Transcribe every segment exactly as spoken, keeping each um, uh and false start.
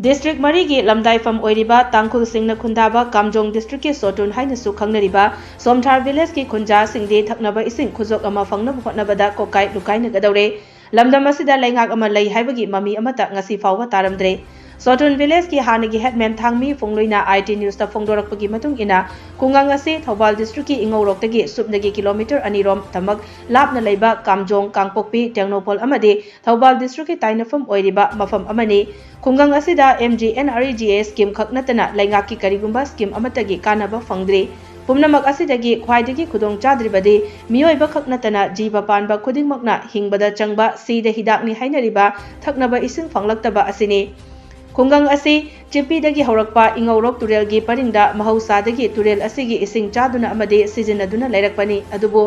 District ꯃꯔꯤꯒꯤ ꯂꯝꯗꯥꯏꯐꯝ ꯑꯣꯏꯔꯤꯕ ꯇꯥꯡꯈꯨꯜꯁꯤꯡꯅ ꯈꯨꯟꯗꯥꯕ ꯀꯥꯝꯖꯣꯡ ꯗꯤꯁꯇ꯭ꯔꯤꯛꯀꯤ ꯁꯣꯇꯨꯟ ꯍꯥꯏꯅꯁꯨ ꯈꯪꯅꯔꯤꯕ ꯁꯣꯝꯊꯥꯔ ꯚꯤꯂꯦꯖꯀꯤ ꯈꯨꯟꯖꯥꯁꯤꯡꯗꯤ ꯊꯛꯅꯕ ꯏꯁꯤꯡ ꯈꯨꯖꯣꯞ ꯑꯃ ꯐꯪꯅꯕ ꯍꯣꯠꯅꯕꯗ ꯀꯣꯛꯀꯥꯏ ꯂꯨꯀꯥꯏꯅꯒꯗꯧꯔꯦ꯫ ꯂꯝꯗꯝ ꯑꯁꯤꯗ ꯂꯩꯉꯥꯛ ꯑꯃ ꯂꯩ ꯍꯥꯏꯕꯒꯤ ꯃꯃꯤ ꯑꯃꯠꯇ ꯉꯁꯤ ꯐꯥꯎꯕ ꯇꯥꯔꯝꯗ꯭ꯔꯦ꯫ ꯁꯣꯇꯨꯟ ꯚꯤꯂꯦꯖꯀꯤ ꯍꯥꯟꯅꯒꯤ ꯍꯦꯗꯃꯦꯟ ꯊꯥꯡꯃꯤ ꯐꯣꯡꯂꯣꯏꯅ ꯑꯥꯏ ꯇꯤ ꯅ꯭ꯌꯨꯁꯇ ꯐꯣꯡꯗꯣꯔꯛꯄꯒꯤ ꯃꯇꯨꯡ ꯏꯟꯅ, ꯈꯨꯡꯒꯪ ꯑꯁꯤ ꯊꯧꯕꯥꯜ ꯗꯤꯁꯇ꯭ꯔꯤꯛꯀꯤ ꯏꯉꯧꯔꯣꯛꯇꯒꯤ ꯁꯨꯞꯅꯒꯤ ꯀꯤꯂꯣꯃꯤꯇꯔ ꯑꯅꯤꯔꯣꯝ ꯇꯃꯛ ꯂꯥꯞꯅ ꯂꯩꯕ ꯀꯥꯝꯖꯣꯡ, ꯀꯥꯡꯄꯣꯛꯄꯤ, ꯇꯦꯡꯅꯧꯄꯜ ꯑꯃꯗꯤ ꯊꯧꯕꯥꯜ ꯗꯤꯁꯇ꯭ꯔꯤꯛꯀꯤ ꯇꯥꯏꯅꯐꯝ ꯑꯣꯏꯔꯤꯕ ꯃꯐꯝ ꯑꯃꯅꯤ꯫ ꯈꯨꯡꯒꯪ ꯑꯁꯤꯗ M G N R E G A scheme ꯈꯛ ꯅꯠꯇꯅ ꯂꯩꯉꯥꯛꯀꯤ ꯀꯔꯤꯒꯨꯝꯕ ꯁ꯭ꯀꯤꯝ ꯑꯃꯠꯇꯒꯤ ꯀꯥꯟꯅꯕ ꯐꯪꯗ꯭ꯔꯤ꯫ ꯄꯨꯝꯅꯃꯛ ꯑꯁꯤꯗꯒꯤ ꯈ꯭ꯋꯥꯏꯗꯒꯤ ꯈꯨꯗꯣꯡ ꯆꯥꯗ꯭ꯔꯤꯕꯗꯤ ꯃꯤꯑꯣꯏꯕ ꯈꯛ ꯅꯠꯇꯅ ꯖꯤꯕ ꯄꯥꯟꯕ ꯈꯨꯗꯤꯡꯃꯛꯅ ꯍꯤꯡꯕꯗ ꯆꯪꯕ ꯁꯤꯗ ꯍꯤꯗꯥꯛꯅꯤ ꯍꯥꯏꯅꯔꯤꯕ ꯊꯛꯅꯕ ꯏꯁꯤꯡ ꯐꯪꯂꯛꯇꯕ ꯑꯁꯤꯅꯤ꯫ ꯈꯨꯡꯒꯪ ꯑꯁꯤ ꯆꯤꯞꯄꯤꯗꯒꯤ ꯍꯧꯔꯛꯄ ꯏꯉꯧꯔꯣꯛ ꯇꯨꯔꯦꯜꯒꯤ ꯄꯔꯤꯡꯗ ꯃꯍꯧꯁꯥꯗꯒꯤ ꯇꯨꯔꯦꯜ ꯑꯁꯤꯒꯤ ꯏꯁꯤꯡ ꯆꯥꯗꯨꯅ ꯑꯃꯗꯤ ꯁꯤꯖꯤꯟꯅꯗꯨꯅ ꯂꯩꯔꯛꯄꯅꯤ꯫ ꯑꯗꯨꯕꯨ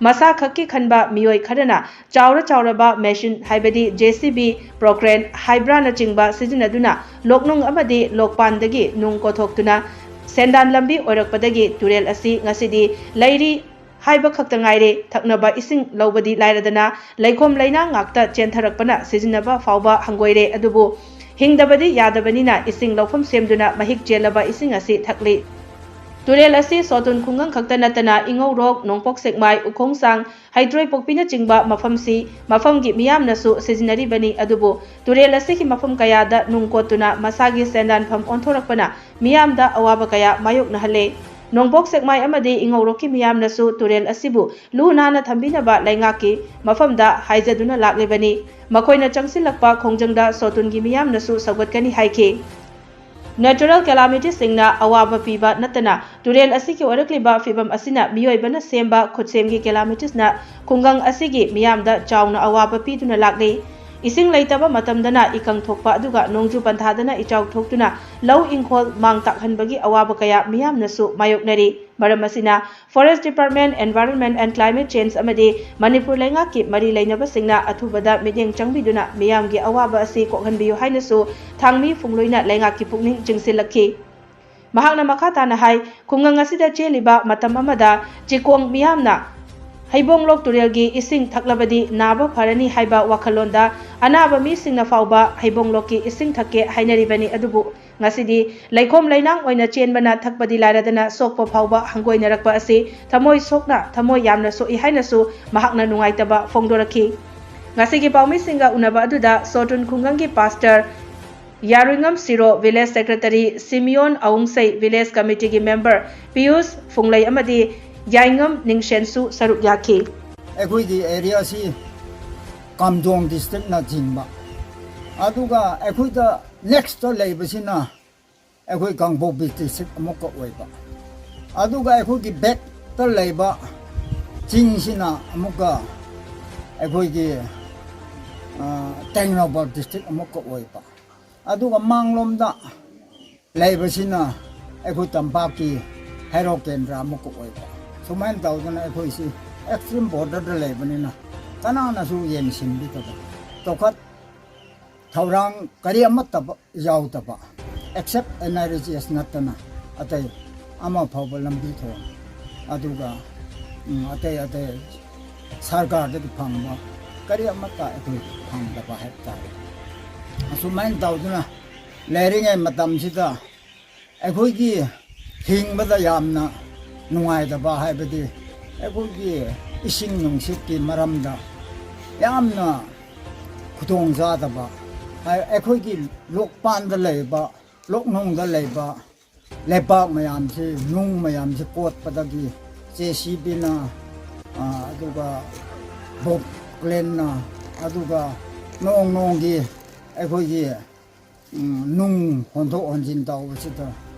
ꯃꯁꯥ ꯈꯛꯀꯤ ꯈꯟꯕ ꯃꯤꯑꯣꯏ ꯈꯔꯅ ꯆꯥꯎꯔ ꯆꯥꯎꯔꯕ ꯃꯦꯁꯤꯟ ꯍꯥꯏꯕꯗꯤ ꯖꯦ ꯁꯤ ꯕꯤ, ꯄ꯭ꯔꯣꯀ꯭ꯔꯦꯟ, ꯍꯥꯏꯕ꯭ꯔꯥꯅꯆꯤꯡꯕ ꯁꯤꯖꯤꯟꯅꯗꯨꯅ ꯂꯣꯛꯅꯨꯡ ꯑꯃꯗꯤ ꯂꯣꯛꯄꯥꯟꯗꯒꯤ ꯅꯨꯡ ꯀꯣꯊꯣꯛꯇꯨꯅ ꯁꯦꯟꯗꯥꯟ ꯂꯝꯕꯤ ꯑꯣꯏꯔꯛꯄꯗꯒꯤ ꯇꯨꯔꯦꯜ ꯑꯁꯤ ꯉꯁꯤꯗꯤ ꯂꯩꯔꯤ ꯍꯥꯏꯕ ꯈꯛꯇ ꯉꯥꯏꯔꯦ꯫ ꯊꯛꯅꯕ ꯏꯁꯤꯡ ꯂꯧꯕꯗꯤ ꯂꯥꯏꯔꯗꯅ ꯂꯩꯈꯣꯝ ꯂꯩꯅꯥꯡ ꯉꯥꯛꯇ ꯆꯦꯟꯊꯔꯛꯄꯅ ꯁꯤꯖꯤꯟꯅꯕ ꯐꯥꯎꯕ ꯍꯪꯒꯣꯏꯔꯦ꯫ ꯑꯗꯨꯕꯨ ꯍꯤꯡꯗꯕꯗꯤ ꯌꯥꯗꯕꯅꯤꯅ ꯏꯁꯤꯡ ꯂꯧꯐꯝ ꯁꯦꯝꯗꯨꯅ ꯃꯍꯤꯛ ꯆꯦꯜꯂꯕ ꯏꯁꯤꯡ ꯑꯁꯤ ꯊꯛꯂꯤ꯫ ꯇꯨꯔꯦꯜ ꯑꯁꯤ ꯁꯣꯇꯨꯟ ꯈꯨꯡꯒꯪ ꯈꯛꯇ ꯅꯠꯇꯅ ꯏꯉꯧꯔꯣꯛ, ꯅꯣꯡꯄꯣꯛ ꯁꯦꯛꯃꯥꯏ, ꯎꯈꯣꯡꯁꯥꯡ, ꯍꯩꯇ꯭ꯔꯣꯏꯄꯣꯛꯄꯤꯅꯆꯤꯡꯕ ꯃꯐꯝꯁꯤ ꯃꯐꯝꯒꯤ ꯃꯤꯌꯥꯝꯅꯁꯨ ꯁꯤꯖꯤꯟꯅꯔꯤꯕꯅꯤ꯫ ꯑꯗꯨꯕꯨ ꯇꯨꯔꯦꯜ ꯑꯁꯤꯒꯤ ꯃꯐꯝ ꯀꯌꯥꯗ ꯅꯨꯡ ꯀꯣꯠꯇꯨꯅ ꯃꯁꯥꯒꯤ ꯁꯦꯟꯗꯥꯟꯐꯝ ꯑꯣꯟꯊꯣꯔꯛꯄꯅ ꯃꯤꯌꯥꯝꯗ ꯑꯋꯥꯕ ꯀꯌꯥ ꯃꯥꯌꯣꯛꯅꯍꯜꯂꯦ꯫ ꯅꯣꯡꯄꯣꯛ ꯁꯦꯛꯃꯥꯏ ꯑꯃꯗꯤ ꯏꯉꯧꯔꯣꯛꯀꯤ ꯃꯤꯌꯥꯝꯅꯁꯨ ꯇꯨꯔꯦꯜ ꯑꯁꯤꯕꯨ ꯂꯨ ꯅꯥꯟꯅ ꯊꯝꯕꯤꯅꯕ ꯂꯩꯉꯥꯛꯀꯤ ꯃꯐꯝꯗ ꯍꯥꯏꯖꯗꯨꯅ ꯂꯥꯛꯂꯤꯕꯅꯤ꯫ ꯃꯈꯣꯏꯅ ꯆꯪꯁꯤꯜꯂꯛꯄ ꯈꯣꯡꯖꯪꯗ ꯁꯣꯇꯨꯟꯒꯤ ꯃꯤꯌꯥꯝꯅꯁꯨ ꯁꯧꯒꯠꯀꯅꯤ ꯍꯥꯏꯈꯤ꯫ ꯅꯦꯆꯔꯦꯜ ꯀꯦꯂꯥꯃꯤꯇꯤꯁꯁꯤꯡꯅ ꯑꯋꯥꯕ ꯄꯤꯕ ꯅꯠꯇꯅ ꯇꯨꯔꯦꯜ ꯑꯁꯤꯒꯤ ꯑꯣꯏꯔꯛꯂꯤꯕ ꯐꯤꯕꯝ ꯑꯁꯤꯅ ꯃꯤꯑꯣꯏꯕꯅ ꯁꯦꯝꯕ ꯈꯨꯠꯁꯦꯝꯒꯤ ꯀꯦꯂꯥꯃꯤꯇꯤꯁꯅ ꯈꯨꯡꯒꯪ ꯑꯁꯤꯒꯤ ꯃꯤꯌꯥꯝꯗ ꯆꯥꯎꯅ ꯑꯋꯥꯕ ꯄꯤꯗꯨꯅ ꯂꯥꯛꯂꯤ꯫ ꯏꯁꯤꯡ ꯂꯩꯇꯕ ꯃꯇꯝꯗꯅ ꯏꯀꯪ ꯊꯣꯛꯄ ꯑꯗꯨꯒ ꯅꯣꯡꯖꯨ ꯄꯟꯊꯥꯗꯅ ꯏꯆꯥꯎ ꯊꯣꯛꯇꯨꯅ ꯂꯧ ꯏꯪꯈꯣꯜ ꯃꯥꯡ ꯇꯥꯛꯍꯟꯕꯒꯤ ꯑꯋꯥꯕ ꯀꯌꯥ ꯃꯤꯌꯥꯝꯅꯁꯨ ꯃꯥꯌꯣꯛꯅꯔꯤ꯫ ꯃꯔꯝ ꯑꯁꯤꯅ Forest Department, Environment and Climate Change ꯑꯃꯗꯤ ꯃꯅꯤꯄꯨꯔ ꯂꯩꯉꯥꯛꯀꯤ ꯃꯔꯤ ꯂꯩꯅꯕꯁꯤꯡꯅ ꯑꯊꯨꯕꯗ ꯃꯤꯠꯌꯦꯡ ꯆꯪꯕꯤꯗꯨꯅ ꯃꯤꯌꯥꯝꯒꯤ ꯑꯋꯥꯕ ꯑꯁꯤ ꯀꯣꯛꯍꯟꯕꯤꯌꯨ ꯍꯥꯏꯅꯁꯨ ꯊꯥꯡꯃꯤ ꯐꯨꯡꯂꯣꯏꯅ ꯂꯩꯉꯥꯛꯀꯤ ꯄꯨꯛꯅꯤꯡ ꯆꯤꯡꯁꯤꯜꯂꯛꯈꯤ꯫ ꯃꯍꯥꯛꯅ ꯃꯈꯥ ꯇꯥꯅ ꯍꯥꯏ, ꯈꯨꯡꯒꯪ ꯑꯁꯤꯗ ꯆꯦꯜꯂꯤꯕ ꯃꯇꯝ ꯑꯃꯗ ꯆꯤꯀꯣꯡ ꯃꯤꯌꯥꯝꯅ ꯍꯩꯕꯣꯡꯂꯣꯛ ꯇꯨꯔꯦꯜꯒꯤ ꯏꯁꯤꯡ ꯊꯛꯂꯕꯗꯤ ꯅꯥꯕ ꯐꯔꯅꯤ ꯍꯥꯏꯕ ꯋꯥꯈꯜꯂꯣꯟꯗ ꯑꯅꯥꯕ ꯃꯤꯁꯤꯡꯅ ꯐꯥꯎꯕ ꯍꯩꯕꯣꯡꯂꯣꯛꯀꯤ ꯏꯁꯤꯡ ꯊꯛꯀꯦ ꯍꯥꯏꯅꯔꯤꯕꯅꯤ꯫ ꯑꯗꯨꯕꯨ ꯉꯁꯤꯗꯤ ꯂꯩꯈꯣꯝ ꯂꯩꯅꯥꯡ ꯑꯣꯏꯅ ꯆꯦꯟꯕꯅ ꯊꯛꯄꯗꯤ ꯂꯥꯏꯔꯗꯅ ꯁꯣꯛꯄ ꯐꯥꯎꯕ ꯍꯪꯒꯣꯏꯅꯔꯛꯄ ꯑꯁꯤ ꯊꯃꯣꯏ ꯁꯣꯛꯅ ꯊꯃꯣꯏ ꯌꯥꯝꯅ ꯁꯣꯛꯏ ꯍꯥꯏꯅꯁꯨ ꯃꯍꯥꯛꯅ ꯅꯨꯡꯉꯥꯏꯇꯕ ꯐꯣꯡꯗꯣꯔꯛꯈꯤ꯫ ꯉꯁꯤꯒꯤ ꯄꯥꯎꯃꯤꯁꯤꯡꯒ ꯎꯅꯕ ꯑꯗꯨꯗ ꯁꯣꯇꯨꯟ ꯈꯨꯡꯒꯪꯒꯤ ꯄꯥꯁꯇꯔ ꯌꯥꯔꯨꯏꯉꯝ ꯁꯤꯔꯣ, village secretary ꯁꯤꯃꯤꯌꯣꯟ ꯑꯋꯨꯡꯁꯩ, village ꯀꯃꯤꯇꯤꯒꯤ member Piyush ꯐꯨꯡꯂꯩ ꯑꯃꯗꯤ ꯌꯥꯏꯉꯝ ꯅꯤꯡꯁꯦꯟꯁꯨ ꯁꯔꯨꯛ ꯌꯥꯈꯤ꯫ ꯑꯩꯈꯣꯏꯒꯤ ꯑꯦꯔꯤꯌꯥꯁꯤ ꯀꯥꯝꯖꯣꯡ ꯗꯤꯁꯇ꯭ꯔꯤꯛꯅ ꯆꯤꯡꯕ, ꯑꯗꯨꯒ ꯑꯩꯈꯣꯏꯗ ꯅꯦꯛꯁꯇ ꯂꯩꯕꯁꯤꯅ ꯑꯩꯈꯣꯏ ꯀꯥꯡꯄꯣꯛꯄꯤ ꯗꯤꯁꯇ꯭ꯔꯤꯛ ꯑꯃꯨꯛꯀ ꯑꯣꯏꯕ, ꯑꯗꯨꯒ ꯑꯩꯈꯣꯏꯒꯤ ꯕꯦꯛꯇ ꯂꯩꯕ ꯆꯤꯡꯁꯤꯅ ꯑꯃꯨꯛꯀ ꯑꯩꯈꯣꯏꯒꯤ ꯇꯦꯡꯅꯧꯄꯜ ꯗꯤꯁꯇ꯭ꯔꯤꯛ ꯑꯃꯨꯛꯀ ꯑꯣꯏꯕ, ꯑꯗꯨꯒ ꯃꯥꯡꯂꯣꯝꯗ ꯂꯩꯕꯁꯤꯅ ꯑꯩꯈꯣꯏ ꯇꯝꯄꯥꯛꯀꯤ ꯍꯩꯔꯥꯎ ꯀꯦꯟꯗ꯭ꯔ ꯑꯃꯨꯛꯀ ꯑꯣꯏꯕ꯫ ꯁꯨꯃꯥꯏꯅ ꯇꯧꯗꯅ ꯑꯩꯈꯣꯏꯁꯤ ꯑꯦꯛꯁꯇ꯭ꯔꯤꯝ ꯕꯣꯔꯗꯔꯗ ꯂꯩꯕꯅꯤꯅ ꯀꯅꯥꯅꯁꯨ ꯌꯦꯡꯁꯤꯟꯕꯤꯗꯕ, ꯆꯥꯎꯈꯠ ꯊꯧꯔꯥꯡ ꯀꯔꯤ ꯑꯃꯠꯇ ꯌꯥꯎꯗꯕ, ꯑꯦꯛꯁꯦꯞ ꯑꯦꯟ ꯑꯥꯔ ꯖꯤ ꯑꯦꯁ ꯅꯠꯇꯅ ꯑꯇꯩ ꯑꯃ ꯐꯥꯎꯕ ꯂꯝꯕꯤ ꯊꯣꯡ, ꯑꯗꯨꯒ ꯑꯇꯩ ꯑꯇꯩ ꯁꯔꯀꯥꯔꯗꯒꯤ ꯐꯪꯕ ꯀꯔꯤ ꯑꯃꯠꯇ ꯑꯩꯈꯣꯏ ꯐꯪꯗꯕ ꯍꯥꯏꯕ ꯇꯥꯔꯦ꯫ ꯑꯁꯨꯃꯥꯏꯅ ꯇꯧꯗꯨꯅ ꯂꯩꯔꯤꯉꯩ ꯃꯇꯝꯁꯤꯗ ꯑꯩꯈꯣꯏꯒꯤ ꯍꯤꯡꯕꯗ ꯌꯥꯝꯅ ꯅꯨꯡꯉꯥꯏꯇꯕ ꯍꯥꯏꯕꯗꯤ ꯑꯩꯈꯣꯏꯒꯤ ꯏꯁꯤꯡ ꯅꯨꯡꯁꯤꯠꯀꯤ ꯃꯔꯝꯗ ꯌꯥꯝꯅ ꯈꯨꯗꯣꯡ ꯆꯥꯗꯕ, ꯑꯩꯈꯣꯏꯒꯤ ꯂꯣꯛꯄꯥꯟꯗ ꯂꯩꯕ, ꯂꯣꯛꯅꯨꯡꯗ ꯂꯩꯕ ꯂꯩꯕꯥꯛ ꯃꯌꯥꯝꯁꯤ, ꯅꯨꯡ ꯃꯌꯥꯝꯁꯤ ꯀꯣꯠꯄꯗꯒꯤ ꯖꯦ ꯁꯤ ꯕꯤꯅ, ꯑꯗꯨꯒ ꯕꯣꯕ ꯀ꯭ꯂꯦꯟꯅ, ꯑꯗꯨꯒ ꯅꯣꯡ ꯅꯣꯡꯒꯤ ꯑꯩꯈꯣꯏꯒꯤ ꯅꯨꯡ ꯍꯣꯟꯗꯣꯛ ꯍꯣꯟꯖꯤꯟ ꯇꯧꯕꯁꯤꯗ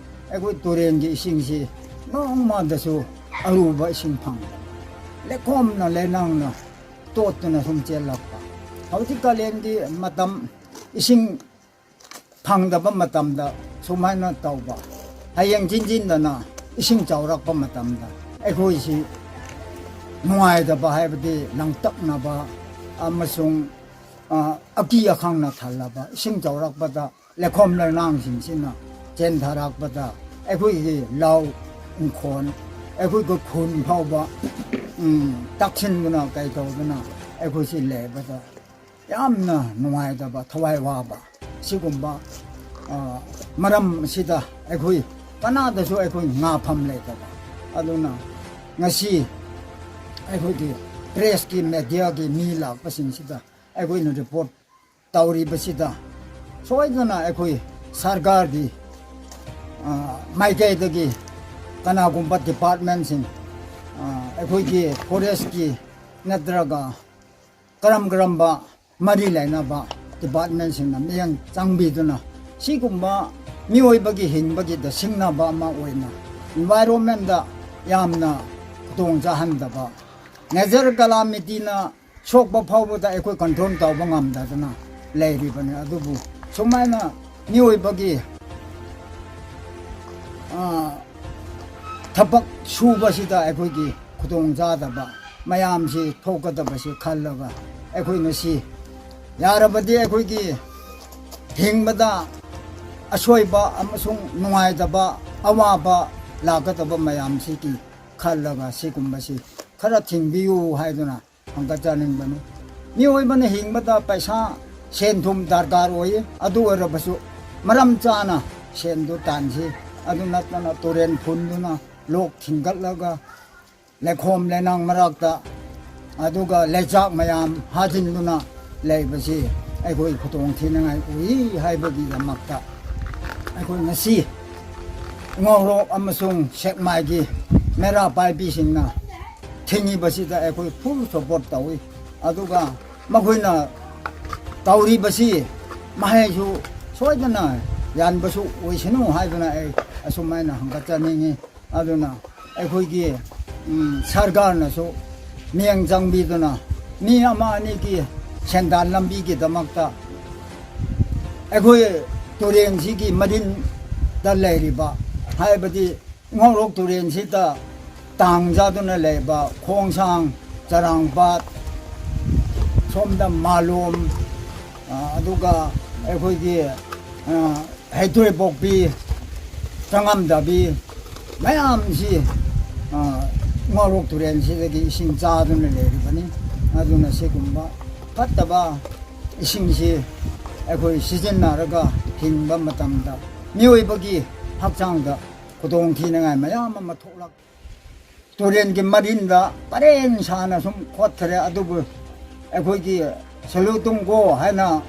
ꯑꯩꯈꯣꯏ ꯇꯨꯔꯦꯟꯒꯤ ꯏꯁꯤꯡꯁꯤ ꯅꯣꯡꯃꯗꯁꯨ ꯑꯔꯨꯕ ꯏꯁꯤꯡ ꯐꯪꯗꯕ, ꯂꯩꯈꯣꯝꯅ ꯂꯩꯅꯥꯡꯅ ꯇꯣꯠꯇꯨꯅ ꯁꯨꯝ ꯆꯦꯜꯂꯛꯄ꯫ ꯍꯧꯖꯤꯛ ꯀꯥꯂꯦꯟꯒꯤ ꯃꯇꯝ, ꯏꯁꯤꯡ ꯐꯪꯗꯕ ꯃꯇꯝꯗ ꯁꯨꯃꯥꯏꯅ ꯇꯧꯕ, ꯍꯌꯦꯡ ꯆꯤꯟꯖꯤꯟꯗꯅ ꯏꯁꯤꯡ ꯆꯥꯎꯔꯛꯄ ꯃꯇꯝꯗ ꯑꯩꯈꯣꯏꯁꯤ ꯅꯨꯡꯉꯥꯏꯇꯕ ꯍꯥꯏꯕꯗꯤ ꯂꯥꯡꯇꯛꯅꯕ ꯑꯃꯁꯨꯡ ꯑꯀꯤ ꯑꯈꯪꯅ ꯊꯜꯂꯕ, ꯏꯁꯤꯡ ꯆꯥꯎꯔꯛꯄꯗ ꯂꯩꯈꯣꯝ ꯂꯩꯅꯥꯡꯁꯤꯡꯁꯤꯅ ꯆꯦꯟꯊꯔꯛꯄꯗ ꯑꯩꯈꯣꯏꯒꯤ ꯂꯧ ꯏꯪꯈꯣꯜ, ꯑꯩꯈꯣꯏꯒꯤ ꯈꯨꯟ ꯐꯥꯎꯕ, ꯎꯝ, ꯇꯛꯁꯤꯟꯗꯨꯅ ꯀꯩ ꯇꯧꯗꯨꯅ ꯑꯩꯈꯣꯏꯁꯤ ꯂꯩꯕꯗ ꯌꯥꯝꯅ ꯅꯨꯡꯉꯥꯏꯇꯕ, ꯊꯋꯥꯏ ꯋꯥꯕ, ꯁꯤꯒꯨꯝꯕ, ꯑ, ꯃꯔꯝ ꯑꯁꯤꯗ ꯑꯩꯈꯣꯏ ꯀꯅꯥꯗꯁꯨ ꯑꯩꯈꯣꯏ ꯉꯥꯐꯝ ꯂꯩꯇꯕ꯫ ꯑꯗꯨꯅ ꯉꯁꯤ ꯑꯩꯈꯣꯏꯒꯤ ꯄ꯭ꯔꯦꯁꯀꯤ, ꯃꯦꯗꯤꯌꯥꯒꯤ ꯃꯤ ꯂꯥꯛꯄꯁꯤꯡꯁꯤꯗ ꯑꯩꯈꯣꯏꯅ ꯔꯤꯄꯣꯔꯠ ꯇꯧꯔꯤꯕꯁꯤꯗ ꯁꯣꯏꯗꯅ ꯑꯩꯈꯣꯏ ꯁꯔꯀꯥꯔꯒꯤ, ꯑ, ꯃꯥꯏꯀꯩꯗꯒꯤ ꯀꯅꯥꯒꯨꯝꯕ ꯗꯤꯄꯥꯔꯠꯃꯦꯟꯁꯤꯡ, ꯑ, ꯑꯩꯈꯣꯏꯒꯤ ꯐꯣꯔꯦꯁꯀꯤ ꯅꯠꯇ꯭ꯔꯒ ꯀꯔꯝ ꯀꯔꯝꯕ ꯃꯔꯤ ꯂꯩꯅꯕ ꯗꯤꯄꯥꯔꯠꯃꯦꯟꯁꯤꯡꯅ ꯃꯤꯠꯌꯦꯡ ꯆꯪꯕꯤꯗꯨꯅ ꯁꯤꯒꯨꯝꯕ ꯃꯤꯑꯣꯏꯕꯒꯤ ꯍꯤꯡꯕꯒꯤꯗ ꯁꯤꯡꯅꯕ ꯑꯃ ꯑꯣꯏꯅ ꯏꯟꯚꯥꯏꯔꯣꯟꯃꯦꯟꯗ ꯌꯥꯝꯅ ꯈꯨꯗꯣꯡ ꯆꯥꯍꯟꯗꯕ, ꯅꯦꯆꯔ ꯀꯂꯥꯃꯤꯇꯤꯅ ꯁꯣꯛꯄ ꯐꯥꯎꯕꯗ ꯑꯩꯈꯣꯏ ꯀꯟꯇ꯭ꯔꯣꯜ ꯇꯧꯕ ꯉꯝꯗꯗꯅ ꯂꯩꯔꯤꯕꯅꯤ꯫ ꯑꯗꯨꯕꯨ ꯁꯨꯃꯥꯏꯅ ꯃꯤꯑꯣꯏꯕꯒꯤ, ꯑ, ꯊꯕꯛ ꯁꯨꯕꯁꯤꯗ ꯑꯩꯈꯣꯏꯒꯤ ꯈꯨꯗꯣꯡ ꯆꯥꯗꯕ ꯃꯌꯥꯝꯁꯤ ꯊꯣꯛꯀꯗꯕꯁꯤ ꯈꯜꯂꯒ ꯑꯩꯈꯣꯏ ꯉꯁꯤ ꯌꯥꯔꯕꯗꯤ ꯑꯩꯈꯣꯏꯒꯤ ꯍꯤꯡꯕꯗ ꯑꯁꯣꯏꯕ ꯑꯃꯁꯨꯡ ꯅꯨꯡꯉꯥꯏꯇꯕ, ꯑꯋꯥꯕ ꯂꯥꯛꯀꯗꯕ ꯃꯌꯥꯝꯁꯤꯒꯤ ꯈꯜꯂꯒ ꯁꯤꯒꯨꯝꯕꯁꯤ ꯈꯔ ꯊꯤꯡꯕꯤꯌꯨ ꯍꯥꯏꯗꯨꯅ ꯍꯪꯒꯠꯆꯅꯤꯡꯕꯅꯤ꯫ ꯃꯤꯑꯣꯏꯕꯅ ꯍꯤꯡꯕꯗ ꯄꯩꯁꯥ, ꯁꯦꯟ ꯊꯨꯝ ꯗꯔꯀꯥꯔ ꯑꯣꯏ꯫ ꯑꯗꯨ ꯑꯣꯏꯔꯕꯁꯨ ꯃꯔꯝ ꯆꯥꯅ ꯁꯦꯟꯗꯨ ꯇꯥꯟꯁꯤ꯫ ꯑꯗꯨ ꯅꯠꯇꯅ ꯇꯨꯔꯦꯟ ꯐꯨꯟꯗꯨꯅ ꯂꯣꯛ ꯊꯤꯡꯒꯠꯂꯒ ꯂꯩꯈꯣꯝ ꯂꯩꯅꯥꯡ ꯃꯔꯛꯇ ꯑꯗꯨꯒ ꯂꯩꯆꯥꯛ ꯃꯌꯥꯝ ꯍꯥꯖꯤꯟꯗꯨꯅ ꯂꯩꯕꯁꯤ ꯑꯩꯈꯣꯏ ꯈꯨꯗꯣꯡ ꯊꯤꯅꯤꯡꯉꯥꯏ ꯑꯣꯏ ꯍꯥꯏꯕꯒꯤꯗꯃꯛꯇ ꯑꯩꯈꯣꯏ ꯉꯁꯤ ꯉꯧꯔꯣꯛ ꯑꯃꯁꯨꯡ ꯁꯦꯛꯃꯥꯏꯒꯤ ꯃꯩꯔꯥ ꯄꯥꯏꯕꯤꯁꯤꯡꯅ ꯊꯤꯡꯉꯤꯕꯁꯤꯗ ꯑꯩꯈꯣꯏ ꯐꯨꯜ ꯁꯄꯣꯔꯠ ꯇꯧꯏ꯫ ꯑꯗꯨꯒ ꯃꯈꯣꯏꯅ ꯇꯧꯔꯤꯕꯁꯤ ꯃꯍꯩꯁꯨ ꯁꯣꯏꯗꯅ ꯌꯥꯟꯕꯁꯨ ꯑꯣꯏꯁꯅꯨ ꯍꯥꯏꯗꯨꯅ ꯑꯩ ꯑꯁꯨꯃꯥꯏꯅ ꯍꯪꯒꯠꯆꯅꯤꯡꯉꯤ꯫ ꯑꯗꯨꯅ ꯑꯩꯈꯣꯏꯒꯤ, ꯎꯝ, ꯁꯔꯀꯥꯔꯅꯁꯨ ꯃꯤꯠꯌꯦꯡ ꯆꯪꯕꯤꯗꯨꯅ ꯃꯤ ꯑꯃ ꯑꯅꯤꯒꯤ ꯁꯦꯟꯗꯥꯟ ꯂꯝꯕꯤꯒꯤꯗꯃꯛꯇ ꯑꯩꯈꯣꯏ ꯇꯨꯔꯦꯟꯁꯤꯒꯤ ꯃꯔꯤꯟꯗ ꯂꯩꯔꯤꯕ, ꯍꯥꯏꯕꯗꯤ ꯏꯉꯧꯔꯣꯛ ꯇꯨꯔꯦꯟꯁꯤꯗ ꯇꯥꯡ ꯆꯥꯗꯨꯅ ꯂꯩꯕ ꯈꯣꯡꯁꯥꯡ, ꯆꯔꯥꯡꯄꯥꯠ, ꯁꯣꯝꯗ ꯃꯥꯂꯣꯝ, ꯑ, ꯑꯗꯨꯒ ꯑꯩꯈꯣꯏꯒꯤ, ꯑ, ꯍꯩꯇ꯭ꯔꯣꯏꯄꯣꯛꯄꯤ, ꯆꯪꯉꯝꯗꯕꯤ ꯃꯌꯥꯝꯁꯤ, ꯑ, ꯉꯥꯔꯣꯛ ꯇꯨꯔꯦꯜꯁꯤꯗꯒꯤ ꯏꯁꯤꯡ ꯆꯥꯗꯨꯅ ꯂꯩꯔꯤꯕꯅꯤ꯫ ꯑꯗꯨꯅ ꯁꯤꯒꯨꯝꯕ ꯐꯠꯇꯕ ꯏꯁꯤꯡꯁꯤ ꯑꯩꯈꯣꯏ ꯁꯤꯖꯤꯟꯅꯔꯒ ꯍꯤꯡꯕ ꯃꯇꯝꯗ ꯃꯤꯑꯣꯏꯕꯒꯤ ꯍꯛꯆꯥꯡꯗ ꯈꯨꯗꯣꯡꯊꯤꯅꯤꯡꯉꯥꯏ ꯃꯌꯥꯝ ꯑꯃ ꯊꯣꯛꯂꯛ-, ꯇꯨꯔꯦꯜꯒꯤ ꯃꯔꯤꯟꯗ ꯄꯔꯦꯡ ꯁꯥꯅ ꯁꯨꯝ ꯈꯣꯠꯈ꯭ꯔꯦ꯫ ꯑꯗꯨꯕꯨ ꯑꯩꯈꯣꯏꯒꯤ ꯁꯦꯂꯨꯇꯨꯡꯒꯣ ꯍꯥꯏꯅ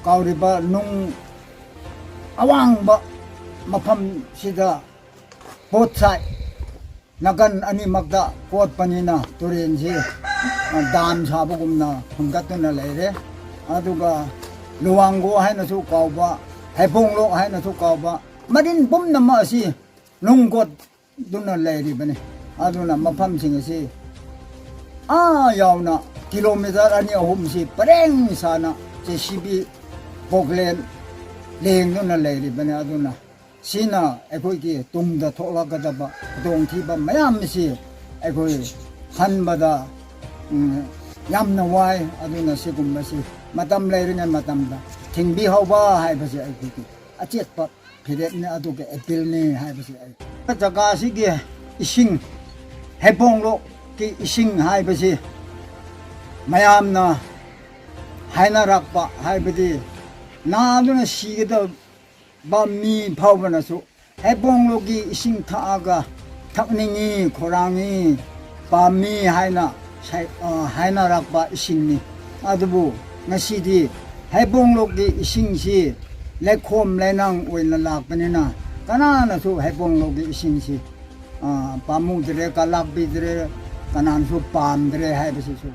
ꯀꯧꯔꯤꯕ ꯅꯨꯡ ꯑꯋꯥꯡꯕ ꯃꯐꯝꯁꯤꯗ ꯄꯣꯠ ꯁꯥꯏ ꯅꯥꯀꯟ ꯑꯅꯤꯃꯛꯇ ꯀꯣꯠꯄꯅꯤꯅ ꯇꯨꯔꯦꯟꯁꯤ, ꯑ, ꯗꯥꯝ ꯁꯥꯕꯒꯨꯝꯅ ꯐꯨꯟꯒꯠꯇꯨꯅ ꯂꯩꯔꯦ꯫ ꯑꯗꯨꯒ ꯂꯨꯋꯥꯡꯒꯣ ꯍꯥꯏꯅꯁꯨ ꯀꯧꯕ, ꯍꯩꯕꯣꯡꯂꯣꯛ ꯍꯥꯏꯅꯁꯨ ꯀꯧꯕ, ꯃꯔꯤꯟ ꯄꯨꯝꯅꯃꯛ ꯑꯁꯤ ꯅꯨꯡ ꯀꯣꯠꯇꯨꯅ ꯂꯩꯔꯤꯕꯅꯤ꯫ ꯑꯗꯨꯅ ꯃꯐꯝꯁꯤꯡ ꯑꯁꯤ ꯑꯥ ꯌꯥꯎꯅ ꯀꯤꯂꯣꯃꯤꯇꯔ ꯑꯅꯤ ꯑꯍꯨꯝꯁꯤ ꯄꯔꯦꯡ ꯁꯥꯅ JCB ꯄꯣꯀ꯭ꯂꯦꯟ ꯂꯦꯡꯗꯨꯅ ꯂꯩꯔꯤꯕꯅꯤ꯫ ꯑꯗꯨꯅ ꯁꯤꯅ ꯑꯩꯈꯣꯏꯒꯤ ꯇꯨꯡꯗ ꯊꯣꯛꯂꯛꯀꯗꯕ ꯈꯨꯗꯣꯡꯊꯤꯕ ꯃꯌꯥꯝ ꯑꯁꯤ ꯑꯩꯈꯣꯏ ꯈꯟꯕꯗ, ꯎꯝ, ꯌꯥꯝꯅ ꯋꯥꯏ꯫ ꯑꯗꯨꯅ ꯁꯤꯒꯨꯝꯕꯁꯤ ꯃꯇꯝ ꯂꯩꯔꯤꯉꯩ ꯃꯇꯝꯗ ꯊꯤꯡꯕꯤꯍꯧꯕ ꯍꯥꯏꯕꯁꯤ ꯑꯩꯈꯣꯏꯒꯤ ꯑꯆꯦꯠꯄ ꯐꯤꯔꯦꯞꯅꯤ, ꯑꯗꯨꯒ ꯑꯦꯄꯤꯜꯅꯤ ꯍꯥꯏꯕꯁꯤ ꯑꯩ꯫ ꯖꯒꯥꯁꯤꯒꯤ ꯏꯁꯤꯡ, ꯍꯩꯕꯣꯡꯂꯣꯛꯀꯤ ꯏꯁꯤꯡ ꯍꯥꯏꯕꯁꯤ ꯃꯌꯥꯝꯅ ꯍꯥꯏꯅꯔꯛꯄ ꯍꯥꯏꯕꯗꯤ ꯅꯥꯗꯨꯅ ꯁꯤꯒꯗꯕ ꯃꯤ ꯐꯥꯎꯕꯅꯁꯨ ꯍꯩꯕꯣꯡꯂꯣꯛꯀꯤ ꯏꯁꯤꯡ ꯊꯛꯑꯒ ꯊꯛꯅꯤꯡꯉꯤ, ꯈꯧꯔꯥꯡꯉꯤ, ꯄꯥꯝꯃꯤ ꯍꯥꯏꯅ ꯁꯥꯏ-, ꯑ, ꯍꯥꯏꯅꯔꯛꯄ ꯏꯁꯤꯡꯅꯤ꯫ ꯑꯗꯨꯕꯨ ꯉꯁꯤꯗꯤ ꯍꯩꯕꯣꯡꯂꯣꯛꯀꯤ ꯏꯁꯤꯡꯁꯤ ꯂꯩꯈꯣꯝ ꯂꯩꯅꯥꯡ ꯑꯣꯏꯅ ꯂꯥꯛꯄꯅꯤꯅ ꯀꯅꯥꯅꯁꯨ ꯍꯩꯕꯣꯡꯂꯣꯛꯀꯤ ꯏꯁꯤꯡꯁꯤ, ꯑ, ꯄꯥꯝꯃꯨꯗ꯭ꯔꯦ, ꯀꯂꯥꯛꯄꯤꯗ꯭ꯔꯦ, ꯀꯅꯥꯅꯁꯨ ꯄꯥꯝꯗ꯭ꯔꯦ ꯍꯥꯏꯕꯁꯤꯁꯨ